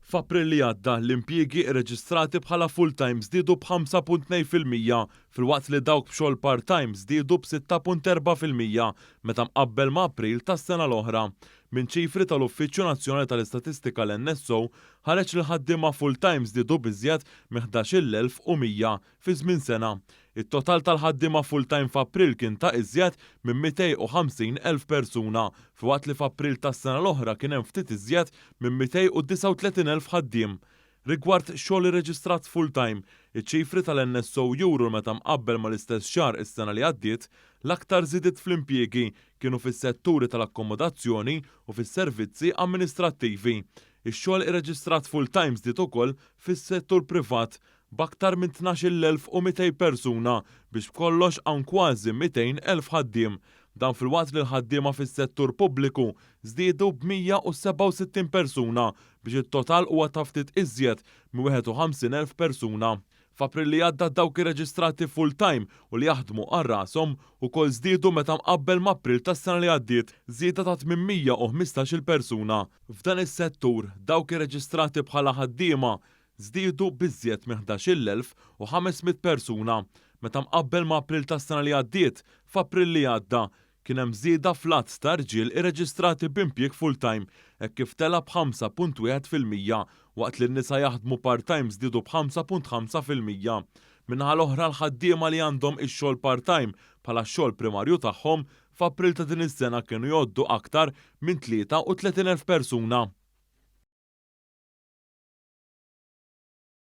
F'April li għadda, l-impjiegi rreġistrati bħala full-time żdiedu b'5.2% filwaqt li dawk b'xogħol part-time żdiedu b'6.4% meta mqabbel ma' April tas-sena l-oħra. Minn ċifri tal-Uffiċċju Nazzjonali tal-Istatistika l-NSO ħareġ li l-ħaddiema full-time żdiedu b'iżjed minn 11,100 fi żmien sena. It-total tal-ħaddiema full-time f'April kien ta' iżjed minn 250,000 persuna, filwaqt li f'April tas-sena l-oħra kien hemm ftit iżjed minn 239,000 ħaddiem. Rigward xogħol irreġistrat full-time, iċ-ċifri tal-NSO juru meta mqabbel mal-istess xahar is-sena li għaddiet, l-aktar żidiet fl-impjiegi kienu fis-setturi tal-akkomodazzjoni u fis-servizzi amministrattivi. Ix-xogħol irreġistrat full-time żdied ukoll fis-settur privat b'aktar minn 12,200 persuna biex b'kollox hawn kważi 200,000 ħaddiem. Dan filwaqt li l-ħaddiema fis-settur pubbliku żdiedu b'167 persuna biex it-total huwa ta' ftit iżjed minn 51,000 persuna. F'April li għadda dawk irreġistrati full-time u li jaħdmu għal rashom ukoll żdiedu meta mqabbel ma' April tas-sena li għaddiet, żieda ta' 815-il persuna. F'dan is-settur, dawk irreġistrati bħala ħaddiema żdiedu b'iżjed minn 11,500 persuna meta mqabbel ma' April tas-sena li għaddiet. F'April li għadda kien hemm żieda fl-għadd ta' rġiel irreġistrati b'impjieg full-time hekk kif tela' b'5.1% waqt li n-nisa jaħdmu part-time żdiedu b'5.5%. Min-naħa l-oħra l-ħaddiema li għandhom ix-xogħol part-time bħala x-xogħol primarju tagħhom f'April ta' din is-sena kienu jgħoddu aktar minn 33,000 persuna.